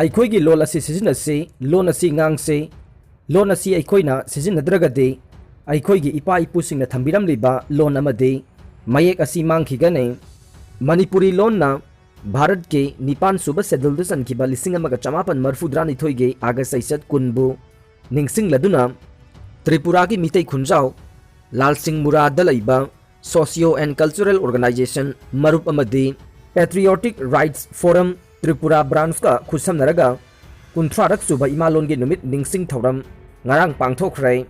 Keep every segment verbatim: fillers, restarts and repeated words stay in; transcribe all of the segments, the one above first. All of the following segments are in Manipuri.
ꯑꯩꯈꯣꯏꯒꯤ ꯂꯣꯟ ꯑꯁꯤ ꯁꯤꯖꯤꯟꯅꯁꯤ, ꯂꯣꯟ ꯑꯁꯤ ꯉꯥꯡꯁꯤ꯫ ꯂꯣꯟ ꯑꯁꯤ ꯑꯩꯈꯣꯏꯅ ꯁꯤꯖꯤꯟꯅꯗ꯭ꯔꯒꯗꯤ ꯑꯩꯈꯣꯏꯒꯤ ꯏꯄꯥ ꯏꯄꯨꯁꯤꯡꯅ ꯊꯝꯕꯤꯔꯝꯂꯤꯕ ꯂꯣꯟ ꯑꯃꯗꯤ ꯃꯌꯦꯛ ꯑꯁꯤ ꯃꯥꯡꯈꯤꯒꯅꯤ꯫ ꯃꯅꯤꯄꯨꯔꯤ ꯂꯣꯟꯅ ꯚꯥꯔꯠꯀꯤ ꯅꯤꯄꯥꯟ ꯁꯨꯕ ꯁꯦꯗꯨꯜꯗ ꯆꯟꯈꯤꯕ ꯂꯤꯁꯤꯡ ꯑꯃꯒ ꯆꯃꯥꯄꯟ ꯃꯔꯤꯐꯨꯇꯔꯥꯅꯤꯊꯣꯏꯒꯤ ꯑꯥꯒꯁ ꯆꯩꯆꯠ ꯀꯨꯟꯕꯨ ꯅꯤꯡꯁꯤꯡꯂꯗꯨꯅ ꯇ꯭ꯔꯤꯄꯨꯔꯥꯒꯤ ꯃꯤꯇꯩ ꯈꯨꯟꯖꯥꯎ ꯂꯥꯜꯁꯤꯡ ꯃꯨꯔꯥꯗ ꯂꯩꯕ Socio and Cultural Organization ꯃꯔꯨꯞ ꯑꯃꯗꯤ Patriotic Rights Forum ꯇ꯭ꯔꯤꯄꯨꯔꯥ ꯕ꯭ꯔꯥꯟꯁꯀ ꯈꯨꯠꯁꯝꯅꯔꯒ ꯀꯨꯟꯊ꯭ꯔꯥꯔꯛ ꯁꯨꯕ ꯏꯃꯥꯂꯣꯟꯒꯤ ꯅꯨꯃꯤꯠ ꯅꯤꯡꯁꯤꯡ ꯊꯧꯔꯝ ꯉꯔꯥꯡ ꯄꯥꯡꯊꯣꯛꯈ꯭ꯔꯦ꯫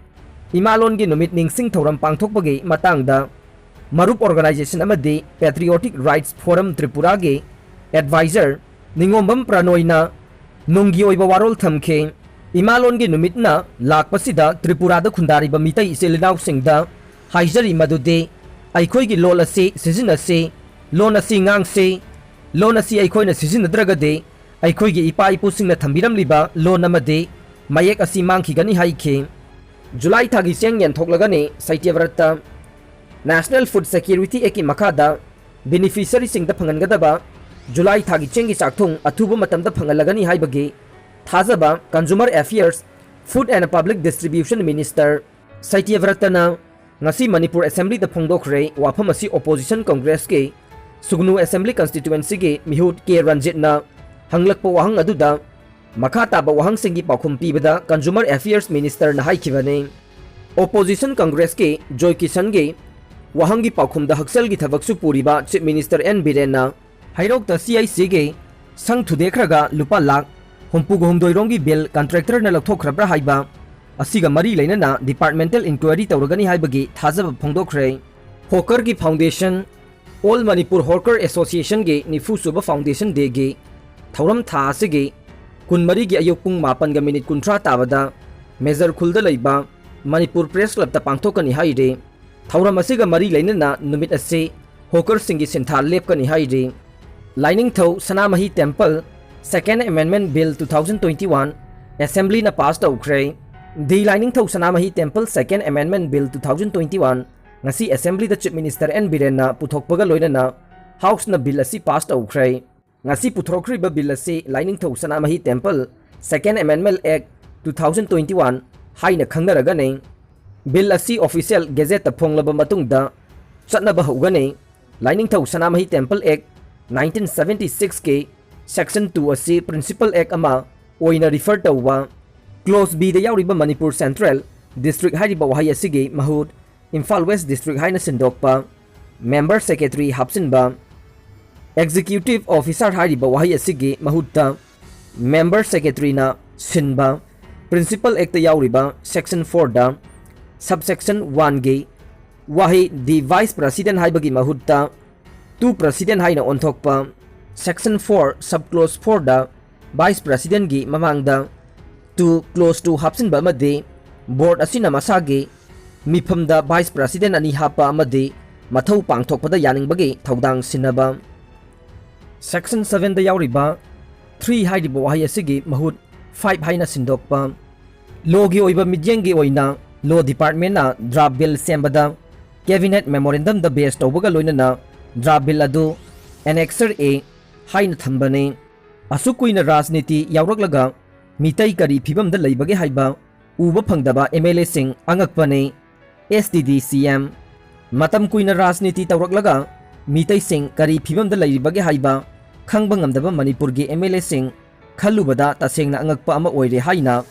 ꯏꯃꯥꯂꯣꯟꯒꯤ ꯅꯨꯃꯤꯠ ꯅꯤꯡꯁꯤꯡ ꯊꯧꯔꯝ ꯄꯥꯡꯊꯣꯛꯄꯒꯤ ꯃꯇꯥꯡꯗ ꯃꯔꯨꯞ organization ꯑꯃꯗꯤ Patriotic Rights Forum ꯇ꯭ꯔꯤꯄꯨꯔꯥꯒꯤ advisor ꯅꯤꯉꯣꯝꯕꯝ ꯄ꯭ꯔꯅꯣꯏꯅ ꯅꯨꯡꯒꯤ ꯑꯣꯏꯕ ꯋꯥꯔꯣꯜ ꯊꯝꯈꯤ꯫ ꯏꯃꯥꯂꯣꯟꯒꯤ ꯅꯨꯃꯤꯠꯅ ꯂꯥꯛꯄꯁꯤꯗ ꯇ꯭ꯔꯤꯄꯨꯔꯥꯗ ꯈꯨꯟꯗꯥꯔꯤꯕ ꯃꯤꯇꯩ ꯏꯆꯤꯜ ꯏꯅꯥꯎꯁꯤꯡꯗ ꯍꯥꯏꯖꯔꯤ ꯃꯗꯨꯗꯤ ꯑꯩꯈꯣꯏꯒꯤ ꯂꯣꯜ ꯑꯁꯤ ꯁꯤꯖꯤꯟꯅꯁꯤ, ꯂꯣꯟ ꯑꯁꯤ ꯉꯥꯡꯁꯤ꯫ ꯂꯣꯟ ꯑꯁꯤ ꯑꯩꯈꯣꯏꯅ ꯁꯤꯖꯤꯟꯅꯗ꯭ꯔꯒꯗꯤ ꯑꯩꯈꯣꯏꯒꯤ ꯏꯄꯥ ꯏꯄꯨꯁꯤꯡꯅ ꯊꯝꯕꯤꯔꯝꯂꯤꯕ ꯂꯣꯟ ꯑꯃꯗꯤ ꯃꯌꯦꯛ ꯑꯁꯤ ꯃꯥꯡꯈꯤꯒꯅꯤ ꯍꯥꯏꯈꯤ꯫ ꯖꯨꯂꯥꯏ ꯊꯥꯒꯤ ꯆꯦꯡ ꯌꯦꯟꯊꯣꯛꯂꯒꯅꯤ꯫ ꯁꯇ꯭ꯌꯕ꯭ꯔꯇ National Food Security Act ꯀꯤ ꯃꯈꯥꯗ beneficiary ꯁꯤꯡꯗ ꯐꯪꯍꯟꯒꯗꯕ ꯖꯨꯂꯥꯏ ꯊꯥꯒꯤ ꯆꯦꯡꯒꯤ ꯆꯥꯛꯊꯨꯡ ꯑꯊꯨꯕ ꯃꯇꯝꯗ ꯐꯪꯍꯜꯂꯒꯅꯤ ꯍꯥꯏꯕꯒꯤ ꯊꯥꯖꯕ Consumer Affairs, Food and Public Distribution Minister ꯁꯇ꯭ꯌꯕ꯭ꯔꯇꯅ ꯉꯁꯤ ꯃꯅꯤꯄꯨꯔ Assembly ꯗ ꯐꯣꯡꯗꯣꯛꯈ꯭ꯔꯦ꯫ ꯋꯥꯐꯝ ꯑꯁꯤ Opposition Congress ꯀꯤ ꯁꯨꯒꯅꯨ Assembly Constituency ꯒꯤ ꯃꯤꯍꯨꯠ ꯀꯦ ꯔꯟꯖꯤꯠꯅ ꯍꯪꯂꯛꯄ ꯋꯥꯍꯪ ꯑꯗꯨꯗ ꯃꯈꯥ ꯇꯥꯕ ꯋꯥꯍꯪꯁꯤꯡꯒꯤ ꯄꯥꯎꯈꯨꯝ ꯄꯤꯕꯗ Consumer Affairs Minister ꯅ ꯍꯥꯏꯈꯤꯕꯅꯤ꯫ Opposition Congress ꯀꯤ ꯖꯣꯏ ꯀꯤꯁꯟꯒꯤ ꯋꯥꯍꯪꯒꯤ ꯄꯥꯎꯈꯨꯝꯗ ꯍꯛꯁꯦꯜꯒꯤ ꯊꯕꯛꯁꯨ ꯄꯨꯔꯤꯕ Chief Minister ꯑꯦꯟ ꯕꯤꯔꯦꯟꯅ ꯍꯩꯔꯣꯛꯇ C I C ꯒꯤ ꯁꯪ ꯊꯨꯗꯦꯛꯈ꯭ꯔꯒ ꯂꯨꯄꯥ ꯂꯥꯈ ꯍꯨꯝꯐꯨꯒ ꯍꯨꯝꯗꯣꯏ ꯔꯣꯝꯒꯤ bill contractor ꯅ ꯂꯧꯊꯣꯛꯈ꯭ꯔꯕ꯭ꯔꯥ ꯍꯥꯏꯕ ꯑꯁꯤꯒ ꯃꯔꯤ ꯂꯩꯅꯅ departmental inquiry ꯇꯧꯔꯒꯅꯤ ꯍꯥꯏꯕꯒꯤ ꯊꯥꯖꯕ ꯐꯣꯡꯗꯣꯛꯈ꯭ꯔꯦ꯫ Hawker ꯒꯤ foundation, All Manipur Hawker Association ꯒꯤ ꯅꯤꯐꯨ ꯁꯨꯕ Foundation Day ꯒꯤ ꯊꯧꯔꯝ ꯊꯥ ꯑꯁꯤꯒꯤ ꯀꯨꯟꯃꯔꯤꯒꯤ ꯑꯌꯨꯛ ꯄꯨꯡ ꯃꯥꯄꯟꯒ ꯃꯤꯅꯤꯠ ꯀꯨꯟꯊ꯭ꯔꯥ ꯇꯥꯕꯗ ꯃꯦꯖꯔ ꯈꯨꯜꯗ ꯂꯩꯕ ꯃꯅꯤꯄꯨꯔ Press Club ꯇ ꯄꯥꯡꯊꯣꯛꯀꯅꯤ ꯍꯥꯏꯔꯤ꯫ ꯊꯧꯔꯝ ꯑꯁꯤꯒ ꯃꯔꯤ ꯂꯩꯅꯅ ꯅꯨꯃꯤꯠ ꯑꯁꯤ hawker ꯁꯤꯡꯒꯤ ꯁꯤꯟꯊꯥ ꯂꯦꯞꯀꯅꯤ ꯍꯥꯏꯔꯤ꯫ ꯂꯥꯏꯅꯤꯡꯊꯧ Sanamahi Temple Second Amendment Bill two thousand twenty one Assembly ꯅ pass ꯇꯧꯈ꯭ꯔꯦ꯫ The Lainingthou Sanamahi Temple Second Amendment Bill two thousand twenty one ꯉꯁꯤ Assembly ꯗ Chief Minister ꯑꯦꯟ ꯕꯤꯔꯦꯟꯅ ꯄꯨꯊꯣꯛꯄꯒ ꯂꯣꯏꯅꯅ House ꯅ bill ꯑꯁꯤ pass ꯇꯧꯈ꯭ꯔꯦ꯫ ꯉꯁꯤ ꯄꯨꯊꯣꯔꯛꯈ꯭ꯔꯤꯕ ꯕꯤꯜ ꯑꯁꯤ ꯂꯥꯏꯅꯤꯡꯊꯧ ꯁꯅꯥꯃꯍꯤ temple Second Amendment Act two thousand twenty one ꯍꯥꯏꯅ ꯈꯪꯅꯔꯒꯅꯤ꯫ ꯕꯤꯜ ꯑꯁꯤ ꯑꯣꯐꯤꯁꯤꯌꯦꯜ ꯒꯦꯖꯦꯠꯇ ꯐꯣꯡꯂꯕ ꯃꯇꯨꯡꯗ ꯆꯠꯅꯕ ꯍꯧꯒꯅꯤ꯫ ꯂꯥꯏꯅꯤꯡꯊꯧ ꯁꯅꯥꯃꯍꯤ ꯇꯦꯝꯄꯜ ꯑꯦꯛ nineteen seventy six ꯀꯤ ꯁꯦꯛꯁꯟ two ꯑꯁꯤ ꯄ꯭ꯔꯤꯟꯁꯤꯄꯜ ꯑꯦꯛ ꯑꯃ ꯑꯣꯏꯅ ꯔꯤꯐꯔ ꯇꯧꯕ ꯀ꯭ꯂꯣꯖ ꯕꯤꯗ ꯌꯥꯎꯔꯤꯕ ꯃꯅꯤꯄꯨꯔ ꯁꯦꯟꯇ꯭ꯔꯦꯜ ꯗꯤꯁꯇ꯭ꯔꯤꯛ ꯍꯥꯏꯔꯤꯕ ꯋꯥꯍꯩ ꯑꯁꯤꯒꯤ ꯃꯍꯨꯠ ꯏꯝꯐꯥꯜ ꯋꯦꯁ ꯗꯤꯁꯇ꯭ꯔꯤꯛ ꯍꯥꯏꯅ ꯁꯤꯟꯗꯣꯛꯄ, ꯃꯦꯝꯕꯔ ꯁꯦꯀ꯭ꯔꯦꯇꯔꯤ ꯍꯥꯞꯆꯤꯟꯕ, ꯑꯦꯛꯖꯤꯀ꯭ꯌꯨꯇꯤꯚ ꯑꯣꯐꯤꯁꯥꯔ ꯍꯥꯏꯔꯤꯕ ꯋꯥꯍꯩ ꯑꯁꯤꯒꯤ ꯃꯍꯨꯠꯇ ꯃꯦꯝꯕꯔ ꯁꯦꯀ꯭ꯔꯦꯇꯔꯤꯅ ꯁꯤꯟꯕ, ꯄ꯭ꯔꯤꯟꯁꯤꯄꯜ ꯑꯦꯛꯇ ꯌꯥꯎꯔꯤꯕ ꯁꯦꯛꯁꯟ fourꯗ ꯁꯕꯁꯦꯛꯁꯟ oneꯒꯤ ꯋꯥꯍꯩ the vice president ꯍꯥꯏꯕꯒꯤ ꯃꯍꯨꯠꯇ to president ꯍꯥꯏꯅ ꯑꯣꯟꯊꯣꯛꯄ, section four sub clause fourꯗ vice presidentꯒꯤ ꯃꯃꯥꯡꯗ to clause two ꯍꯥꯞꯆꯤꯟꯕ ꯑꯃꯗꯤ ꯕꯣꯔꯗ ꯑꯁꯤꯅ ꯃꯁꯥꯒꯤ ꯃꯤꯐꯝꯗ vice president ꯑꯅꯤ ꯍꯥꯞꯄ ꯑꯃꯗꯤ ꯃꯊꯧ ꯄꯥꯡꯊꯣꯛꯄꯗ ꯌꯥꯅꯤꯡꯕꯒꯤ ꯊꯧꯗꯥꯡ ꯁꯤꯟꯅꯕ꯫ ꯁꯦꯛꯁꯟ sevenꯗ ꯌꯥꯎꯔꯤꯕ three ꯍꯥꯏꯔꯤꯕ ꯋꯥꯍꯩ ꯑꯁꯤꯒꯤ ꯃꯍꯨꯠ five ꯍꯥꯏꯅ ꯁꯤꯟꯗꯣꯛꯄ꯫ ꯂꯣꯒꯤ ꯑꯣꯏꯕ ꯃꯤꯠꯌꯦꯡꯒꯤ ꯑꯣꯏꯅ ꯂꯣ ꯗꯤꯄꯥꯔꯠꯃꯦꯟꯅ ꯗ꯭ꯔꯥꯐ ꯕꯤꯜ ꯁꯦꯝꯕꯗ ꯀꯦꯕꯤꯅꯦꯠ ꯃꯦꯃꯣꯔꯦꯟꯗꯝꯗ ꯕꯦꯁ ꯇꯧꯕꯒ ꯂꯣꯏꯅꯅ ꯗ꯭ꯔꯥꯐ ꯕꯤꯜ ꯑꯗꯨ Annexure A ꯍꯥꯏꯅ ꯊꯝꯕꯅꯤ꯫ ꯑꯁꯨꯛ ꯀꯨꯏꯅ ꯔꯥꯖꯅꯤꯇꯤ ꯌꯥꯎꯔꯛꯂꯒ ꯃꯤꯇꯩ ꯀꯔꯤ ꯐꯤꯕꯝꯗ ꯂꯩꯕꯒꯦ ꯍꯥꯏꯕ ꯎꯕ ꯐꯪꯗꯕ ꯑꯦꯝ ꯑꯦꯜ ꯑꯦꯁꯤꯡ ꯑꯉꯛꯄꯅꯤ꯫ ꯑꯦꯁ ꯇꯤ ꯗꯤ ꯁꯤ ꯑꯦꯝ꯫ ꯃꯇꯝ ꯀꯨꯏꯅ ꯔꯥꯖꯅꯤꯇꯤ ꯇꯧꯔꯛꯂꯒ ꯃꯤꯇꯩꯁꯤꯡ ꯀꯔꯤ ꯐꯤꯕꯝꯗ ꯂꯩꯔꯤꯕꯒꯦ ꯍꯥꯏꯕ ꯈꯪꯕ ꯉꯝꯗꯕ ꯃꯅꯤꯄꯨꯔꯒꯤ ꯑꯦꯝ ꯑꯦꯜ ꯑꯦꯁꯤꯡ ꯈꯜꯂꯨꯕꯗ ꯇꯁꯦꯡꯅ ꯑꯉꯛꯄ ꯑꯃ ꯑꯣꯏꯔꯦ ꯍꯥꯏꯅ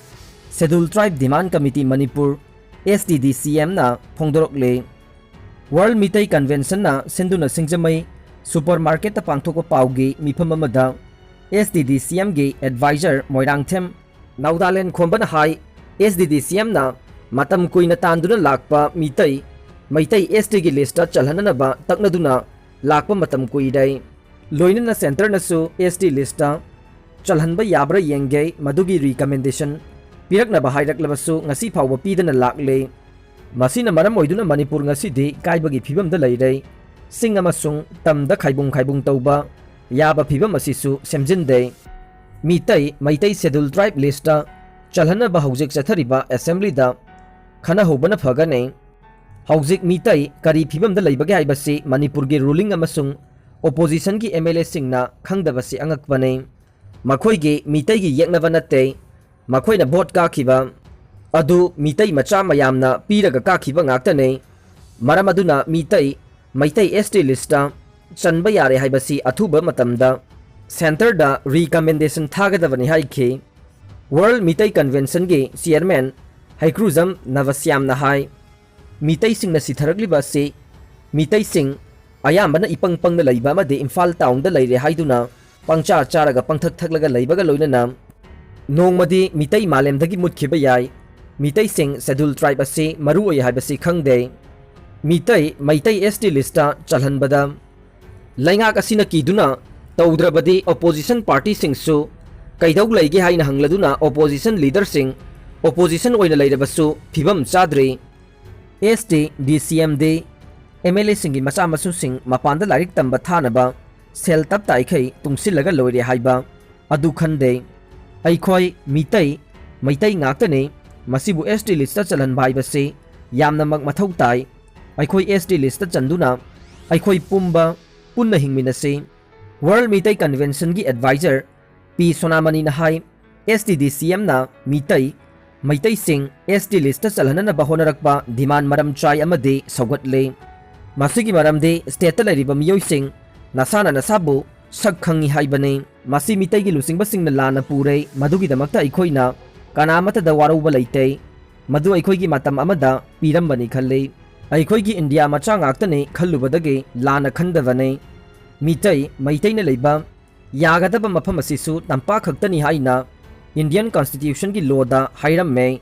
Scheduled Tribe Demand Committee Manipur, S T D C ꯑꯦꯝꯅ ꯐꯣꯡꯗꯣꯔꯛꯂꯦ꯫ ꯋꯥꯔꯜ ꯃꯤꯇꯩ ꯀꯟꯚꯦꯟꯁꯟꯅ ꯁꯤꯟꯗꯨꯅ ꯁꯤꯡꯖꯃꯩ ꯁꯨꯄꯔ ꯃꯥꯔꯀꯦꯠꯇ ꯄꯥꯡꯊꯣꯛꯄ ꯄꯥꯎꯒꯤ ꯃꯤꯐꯝ ꯑꯃꯗ ꯑꯦꯁ ꯇꯤ ꯗꯤ ꯁꯤ ꯑꯦꯝꯒꯤ ꯑꯦꯗꯚꯥꯏꯖꯔ ꯃꯣꯏꯔꯥꯡꯊꯦꯝ ꯅꯥꯎꯗꯥꯂꯦꯟ ꯈꯣꯝꯕꯅ ꯍꯥꯏ, ꯑꯦꯁ ꯇꯤ ꯗꯤ ꯁꯤ ꯑꯦꯝꯅ ꯃꯇꯝ ꯀꯨꯏꯅ ꯇꯥꯟꯗꯨꯅ ꯂꯥꯛꯄ ꯃꯤꯇꯩ, ꯃꯩꯇꯩ ꯑꯦꯁ ꯇꯤꯒꯤ ꯂꯤꯁꯇ ꯆꯜꯍꯟꯅꯅꯕ ꯇꯛꯅꯗꯨꯅ ꯂꯥꯛꯄ ꯃꯇꯝ ꯀꯨꯏꯔꯦ꯫ ꯂꯣꯏꯅꯅ ꯁꯦꯟꯇꯔꯅꯁꯨ ꯑꯦꯁ ꯇꯤ ꯂꯤꯁꯇ ꯆꯜꯍꯟꯕ ꯌꯥꯕ꯭ꯔꯥ ꯌꯦꯡꯒꯦ, ꯃꯗꯨꯒꯤ ꯔꯤꯀꯃꯦꯟꯗꯦꯁꯟ ꯄꯤꯔꯛꯅꯕ ꯍꯥꯏꯔꯛꯂꯕꯁꯨ ꯉꯁꯤ ꯐꯥꯎꯕ ꯄꯤꯗꯅ ꯂꯥꯛꯂꯦ꯫ ꯃꯁꯤꯅ ꯃꯔꯝ ꯑꯣꯏꯗꯨꯅ ꯃꯅꯤꯄꯨꯔ ꯉꯁꯤꯗꯤ ꯀꯥꯏꯕꯒꯤ ꯐꯤꯕꯝꯗ ꯂꯩꯔꯦ꯫ ꯆꯤꯡ ꯑꯃꯁꯨꯡ ꯇꯝꯗ ꯈꯥꯏꯕꯨꯡ ꯈꯥꯏꯕꯨꯡ ꯇꯧꯕ ꯌꯥꯕ ꯐꯤꯕꯝ ꯑꯁꯤꯁꯨ ꯁꯦꯝꯖꯤꯟꯗꯦ꯫ Meetei, Meitei Scheduled Tribe list ꯆꯜꯍꯟꯅꯕ ꯍꯧꯖꯤꯛ ꯆꯠꯊꯔꯤꯕ ꯑꯦꯁꯦꯝꯕ꯭ꯂꯤꯗ ꯈꯟꯅꯍꯧꯕꯅ ꯐꯒꯅꯤ꯫ ꯍꯧꯖꯤꯛ ꯃꯤꯇꯩ ꯀꯔꯤ ꯐꯤꯕꯝꯗ ꯂꯩꯕꯒꯦ ꯍꯥꯏꯕꯁꯤ ꯃꯅꯤꯄꯨꯔꯒꯤ ꯔꯨꯂꯤꯡ ꯑꯃꯁꯨꯡ ꯑꯣꯄꯣꯖꯤꯁꯟꯒꯤ ꯑꯦꯝ ꯑꯦꯜ ꯑꯦꯁꯤꯡꯅ ꯈꯪꯗꯕꯁꯤ ꯑꯉꯛꯄꯅꯤ꯫ ꯃꯈꯣꯏꯒꯤ ꯃꯤꯇꯩꯒꯤ ꯌꯦꯛꯅꯕ ꯅꯠꯇꯦ, ꯃꯈꯣꯏꯅ ꯚꯣꯠ ꯀꯥꯈꯤꯕ ꯑꯗꯨ ꯃꯤꯇꯩ ꯃꯆꯥ ꯃꯌꯥꯝꯅ ꯄꯤꯔꯒ ꯀꯥꯈꯤꯕ ꯉꯥꯛꯇꯅꯤ꯫ ꯃꯔꯝ ꯑꯗꯨꯅ ꯃꯤꯇꯩ, ꯃꯩꯇꯩ ꯑꯦꯁ ꯇꯤ ꯂꯤꯁꯇ ꯆꯟꯕ ꯌꯥꯔꯦ ꯍꯥꯏꯕꯁꯤ ꯑꯊꯨꯕ ꯃꯇꯝꯗ ꯁꯦꯟꯇꯔꯗ ꯔꯤꯀꯃꯦꯟꯗꯦꯁꯟ ꯊꯥꯒꯗꯕꯅꯤ ꯍꯥꯏꯈꯤ꯫ ꯋꯥꯔꯜ ꯃꯤꯇꯩ ꯀꯟꯚꯦꯟꯁꯟꯒꯤ ꯆꯤꯌꯔꯃꯦꯟ ꯍꯩꯀ꯭ꯔꯨꯖꯝ ꯅꯕꯁ꯭ꯌꯥꯝꯅ ꯍꯥꯏ, ꯃꯤꯇꯩꯁꯤꯡꯅ ꯁꯤꯊꯔꯛꯂꯤꯕ ꯑꯁꯤ ꯃꯤꯇꯩꯁꯤꯡ ꯑꯌꯥꯝꯕꯅ ꯏꯄꯪ ꯄꯪꯅ ꯂꯩꯕ ꯑꯃꯗꯤ ꯏꯝꯐꯥꯜ ꯇꯥꯎꯟꯗ ꯂꯩꯔꯦ ꯍꯥꯏꯗꯨꯅ ꯄꯪꯆꯥ ꯆꯥꯔꯒ ꯄꯪꯊꯛ ꯊꯛꯂꯒ ꯂꯩꯕꯒ ꯂꯣꯏꯅꯅ ꯅꯣꯡꯃꯗꯤ ꯃꯤꯇꯩ ꯃꯥꯂꯦꯝꯗꯒꯤ ꯃꯨꯠꯈꯤꯕ ꯌꯥꯏ꯫ ꯃꯤꯇꯩꯁꯤꯡ ꯁꯦꯗꯨꯜ ꯇ꯭ꯔꯥꯏꯕ ꯑꯁꯤ ꯃꯔꯨ ꯑꯣꯏ ꯍꯥꯏꯕꯁꯤ ꯈꯪꯗꯦ꯫ ꯃꯤꯇꯩ, ꯃꯩꯇꯩ ꯑꯦꯁ ꯇꯤ ꯂꯤꯁꯇ ꯆꯜꯍꯟꯕꯗ ꯂꯩꯉꯥꯛ ꯑꯁꯤꯅ ꯀꯤꯗꯨꯅ ꯇꯧꯗ꯭ꯔꯕꯗꯤ ꯑꯣꯄꯣꯖꯤꯁꯟ ꯄꯥꯔꯇꯤꯁꯤꯡꯁꯨ ꯀꯩꯗꯧ ꯂꯩꯒꯦ ꯍꯥꯏꯅ ꯍꯪꯂꯗꯨꯅ ꯑꯣꯄꯣꯖꯤꯁꯟ ꯂꯤꯗꯔꯁꯤꯡ ꯑꯣꯄꯣꯖꯤꯁꯟ ꯑꯣꯏꯅ ꯂꯩꯔꯕꯁꯨ ꯐꯤꯕꯝ ꯆꯥꯗ꯭ꯔꯤ꯫ ꯑꯦꯁ ꯇꯤ, ꯗꯤ ꯁꯤ ꯑꯦꯝ ꯗꯤ, ꯑꯦꯝ ꯑꯦꯜ ꯑꯦꯁꯤꯡꯒꯤ ꯃꯆꯥ ꯃꯁꯨꯁꯤꯡ ꯃꯄꯥꯟꯗ ꯂꯥꯏꯔꯤꯛ ꯇꯝꯕ ꯊꯥꯅꯕ ꯁꯦꯜ ꯇꯞꯇꯥꯏꯈꯩ ꯇꯨꯡꯁꯤꯜꯂꯒ ꯂꯣꯏꯔꯦ ꯍꯥꯏꯕ ꯑꯗꯨ ꯈꯟꯗꯦ꯫ ꯑꯩꯈꯣꯏ ꯃꯤꯇꯩ, ꯃꯩꯇꯩ ꯉꯥꯛꯇꯅꯤ꯫ ꯃꯁꯤꯕꯨ ꯑꯦꯁ ꯇꯤ ꯂꯤꯁꯇ ꯆꯜꯍꯟꯕ ꯍꯥꯏꯕꯁꯤ ꯌꯥꯝꯅꯃꯛ ꯃꯊꯧ ꯇꯥꯏ꯫ ꯑꯩꯈꯣꯏ ꯑꯦꯁ ꯇꯤ ꯂꯤꯁꯇ ꯆꯟꯗꯨꯅ ꯑꯩꯈꯣꯏ ꯄꯨꯝꯕ ꯄꯨꯟꯅ ꯍꯤꯡꯃꯤꯟꯅꯁꯤ꯫ ꯋꯥꯔꯜ ꯃꯤꯇꯩ ꯀꯟꯚꯦꯟꯁꯟꯒꯤ ꯑꯦꯗꯚꯥꯏꯖꯔ ꯄꯤ ꯁꯣꯅꯥꯃꯅꯤꯅ ꯍꯥꯏ, ꯑꯦꯁ ꯇꯤ ꯗꯤ ꯁꯤ ꯑꯦꯝꯅ ꯃꯤꯇꯩ, ꯃꯩꯇꯩꯁꯤꯡ ꯑꯦꯁ ꯇꯤ ꯂꯤꯁꯇ ꯆꯜꯍꯟꯅꯅꯕ ꯍꯣꯠꯅꯔꯛꯄ ꯗꯤꯃꯥꯟ ꯃꯔꯝ ꯆꯥꯏ ꯑꯃꯗꯤ ꯁꯧꯒꯠꯂꯤ꯫ ꯃꯁꯤꯒꯤ ꯃꯔꯝꯗꯤ ꯁ꯭ꯇꯦꯠꯇ ꯂꯩꯔꯤꯕ ꯃꯤꯑꯣꯏꯁꯤꯡ ꯅꯁꯥꯅ ꯅꯁꯥꯕꯨ ꯁꯛ ꯈꯪꯉꯤ ꯍꯥꯏꯕꯅꯤ꯫ ꯃꯁꯤ ꯃꯤꯇꯩꯒꯤ ꯂꯨꯆꯤꯡꯕꯁꯤꯡꯅ ꯂꯥꯟꯅ ꯄꯨꯔꯦ, ꯃꯗꯨꯒꯤꯗꯃꯛꯇ ꯑꯩꯈꯣꯏꯅ ꯀꯅꯥꯃꯠꯇꯗ ꯋꯥꯔꯧꯕ ꯂꯩꯇꯦ꯫ ꯃꯗꯨ ꯑꯩꯈꯣꯏꯒꯤ ꯃꯇꯝ ꯑꯃꯗ ꯄꯤꯔꯝꯕꯅꯤ ꯈꯜꯂꯤ꯫ ꯑꯩꯈꯣꯏꯒꯤ ꯏꯟꯗꯤꯌꯥ ꯃꯆꯥ ꯉꯥꯛꯇꯅꯤ ꯈꯜꯂꯨꯕꯗꯒꯤ ꯂꯥꯟꯅ ꯈꯟꯗꯕꯅꯤ꯫ ꯃꯤꯇꯩ, ꯃꯩꯇꯩꯅ ꯂꯩꯕ ꯌꯥꯒꯗꯕ ꯃꯐꯝ ꯑꯁꯤꯁꯨ ꯇꯝꯄꯥꯛ ꯈꯛꯇꯅꯤ ꯍꯥꯏꯅ ꯏꯟꯗꯤꯌꯟ ꯀꯟꯁꯇꯤꯇ꯭ꯌꯨꯁꯟꯒꯤ ꯂꯣꯗ ꯍꯥꯏꯔꯝꯃꯦ꯫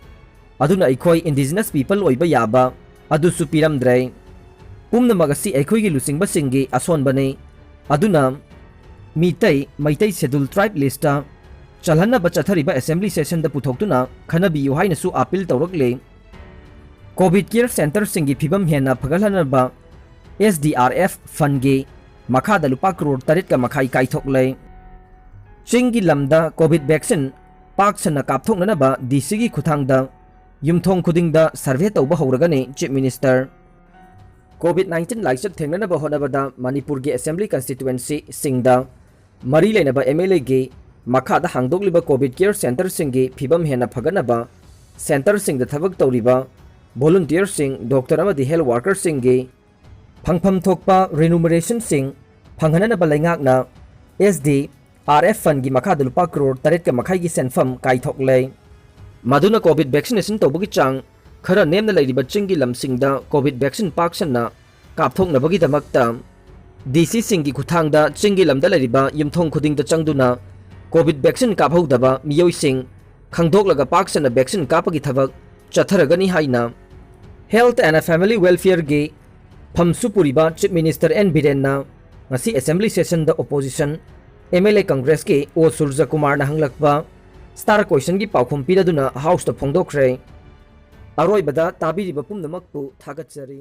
ꯑꯗꯨꯅ ꯑꯩꯈꯣꯏ ꯏꯟꯗꯤꯖꯤꯅꯁ ꯄꯤꯄꯜ ꯑꯣꯏꯕ ꯌꯥꯕ ꯑꯗꯨꯁꯨ ꯄꯤꯔꯝꯗ꯭ꯔꯦ꯫ ꯄꯨꯝꯅꯃꯛ ꯑꯁꯤ ꯑꯩꯈꯣꯏꯒꯤ ꯂꯨꯆꯤꯡꯕꯁꯤꯡꯒꯤ ꯑꯁꯣꯟꯕꯅꯤ꯫ ꯑꯗꯨꯅ ꯃꯤꯇꯩ, ꯃꯩꯇꯩ ꯁꯦꯗꯨꯜ ꯇ꯭ꯔꯥꯏꯕ ꯂꯤꯁꯇ ꯆꯜꯍꯟꯅꯕ ꯆꯠꯊꯔꯤꯕ ꯑꯦꯁꯦꯝꯕ꯭ꯂꯤ ꯁꯦꯁꯟꯗ ꯄꯨꯊꯣꯛꯇꯨꯅ ꯈꯟꯅꯕꯤꯌꯨ ꯍꯥꯏꯅꯁꯨ ꯑꯥꯄꯤꯜ ꯇꯧꯔꯛꯂꯤ꯫ ꯀꯣꯚꯤꯗ ꯀꯤꯌꯔ ꯁꯦꯟꯇꯔꯁꯤꯡꯒꯤ ꯐꯤꯕꯝ ꯍꯦꯟꯅ ꯐꯒꯠꯍꯟꯅꯕ ꯑꯦꯁ ꯗꯤ ꯑꯥꯔ ꯑꯦꯐ ꯐꯟꯒꯤ ꯃꯈꯥꯗ ꯂꯨꯄꯥ ꯀ꯭ꯔꯣꯔ ꯇꯔꯦꯠꯀ ꯃꯈꯥꯏ ꯀꯥꯏꯊꯣꯛꯂꯦ꯫ ꯆꯤꯡꯒꯤ ꯂꯝꯗ ꯀꯣꯚꯤꯗ ꯚꯦꯛꯁꯤꯟ ꯄꯥꯛ ꯁꯟꯅ ꯀꯥꯞꯊꯣꯛꯅꯅꯕ ꯗꯤ ꯁꯤꯒꯤ ꯈꯨꯠꯊꯥꯡꯗ ꯌꯨꯝꯊꯣꯡ ꯈꯨꯗꯤꯡꯗ ꯁꯔꯚꯦ ꯇꯧꯕ ꯍꯧꯔꯒꯅꯤ, ꯆꯤꯐ ꯃꯤꯅꯤꯁꯇꯔ꯫ COVID nineteen ꯂꯥꯏꯆꯠ ꯊꯦꯡꯅꯅꯕ ꯍꯣꯠꯅꯕꯗ ꯃꯅꯤꯄꯨꯔꯒꯤ assembly constituencyꯁꯤꯡꯗ ꯃꯔꯤ ꯂꯩꯅꯕ MLAꯒꯤ ꯃꯈꯥꯗ ꯍꯥꯡꯗꯣꯛꯂꯤꯕ COVID care centreꯁꯤꯡꯒꯤ ꯐꯤꯕꯝ ꯍꯦꯟꯅ ꯐꯒꯠꯅꯕ centreꯁꯤꯡꯗ ꯊꯕꯛ ꯇꯧꯔꯤꯕ volunteerꯁꯤꯡ, doctor ꯑꯃꯗꯤ health workerꯁꯤꯡꯒꯤ ꯐꯪꯐꯝ ꯊꯣꯛꯄ remunerationꯁꯤꯡ ꯐꯪꯍꯟꯅꯅꯕ ꯂꯩꯉꯥꯛꯅ SDRF fundꯀꯤ ꯃꯈꯥꯗ ꯂꯨꯄꯥ ꯀ꯭ꯔꯣꯔ ꯇꯔꯦꯠꯀ ꯃꯈꯥꯏꯒꯤ ꯁꯦꯟꯐꯝ ꯀꯥꯏꯊꯣꯛꯂꯦ꯫ ꯃꯗꯨꯅ COVID vaccination ꯇꯧꯕꯒꯤ ꯆꯥꯡ ꯈꯔ ꯅꯦꯝꯅ ꯂꯩꯔꯤꯕ ꯆꯤꯡꯒꯤ ꯂꯝꯁꯤꯡꯗ COVID vaccine ꯄꯥꯛ ꯁꯟꯅ ꯀꯥꯞꯊꯣꯛꯅꯕꯒꯤꯗꯃꯛꯇ DCꯁꯤꯡꯒꯤ ꯈꯨꯠꯊꯥꯡꯗ ꯆꯤꯡꯒꯤ ꯂꯝꯗ ꯂꯩꯔꯤꯕ ꯌꯨꯝꯊꯣꯡ ꯈꯨꯗꯤꯡꯗ ꯆꯪꯗꯨꯅ COVID vaccine ꯀꯥꯞꯍꯧꯗꯕ ꯃꯤꯑꯣꯏꯁꯤꯡ ꯈꯪꯗꯣꯛꯂꯒ ꯄꯥꯛ ꯁꯟꯅ vaccine ꯀꯥꯞꯄꯒꯤ ꯊꯕꯛ ꯆꯠꯊꯔꯒꯅꯤ ꯍꯥꯏꯅ Health and Family Welfareꯒꯤ ꯐꯝꯁꯨ ꯄꯨꯔꯤꯕ Chief Minister N ꯕꯤꯔꯦꯟꯅ ꯉꯁꯤ assembly sessionꯗ opposition MLA Congressꯀꯤ O ꯁꯨꯔꯖꯀꯨꯃꯥꯔꯅ ꯍꯪꯂꯛꯄ star questionꯒꯤ ꯄꯥꯎꯈꯨꯝ ꯄꯤꯔꯗꯨꯅ Houseꯇ ꯐꯣꯡꯗꯣꯛꯈ꯭ꯔꯦ꯫ ꯑꯔꯣꯏꯕꯗ ꯇꯥꯕꯤꯔꯤꯕ ꯄꯨꯝꯅꯃꯛꯄꯨ ꯊꯥꯒꯠꯆꯔꯤ꯫